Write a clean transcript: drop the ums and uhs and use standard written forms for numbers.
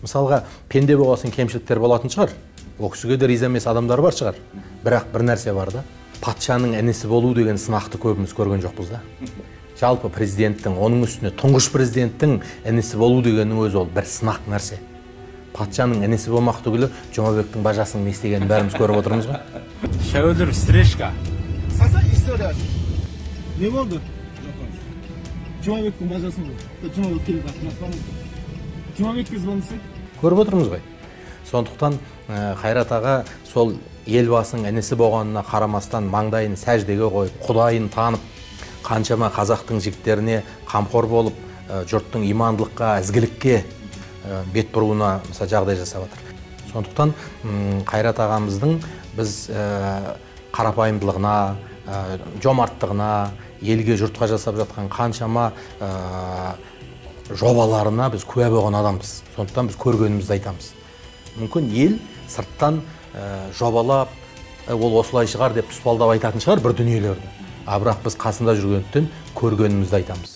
Мысалға, пенде болған соң кемшіліктер болатын шығар. Ол кісіге де риза емес адамдар бар шығар. Бірақ бір нәрсе бар да, патшаның інісі болу деген сынақты көбіміз көрген жоқпыз да. Жалпы президенттің, оның үстіне тұңғыш президенттің інісі болу дегеннің өзі ол бір сынақ нәрсе. Патшаның інісі болмақ түгілі Жұмабектің бажасының не істегенін бәріміз көріп отырмыз ғой. Шәуілдір встречка. Саса история. Не болды? Жұмабектің бажасын ғой. Жұмабек келіп жатыр. Жұмабекке звондасай. Көріп отырмыз ғой. Сондықтан Қайрат аға сол елбасының інісі болғанына қарамастан маңдайын сәждеге қойып, құдайын танып, қаншама қазақтың жігіттеріне қамқор болып, жұрттың имандылыққа, ізгілікке бет бұруына мысалы жағдай жасап жатыр. Сондықтан Қайрат ағамыздың біз қарапайымдылығына, жомарттығына, елге, жұртқа жасап жатқан қаншама жобаларына біз куә болған адамбыз. Сондықтан біз көргенімізді айтамыз. Мүмкін ел сырттан жобалап, ол осылай шығар деп тұспалдап айтатын шығар бір дүниелерді. А бірақ біз қасында жүргендіктен көргенімізді айтамыз.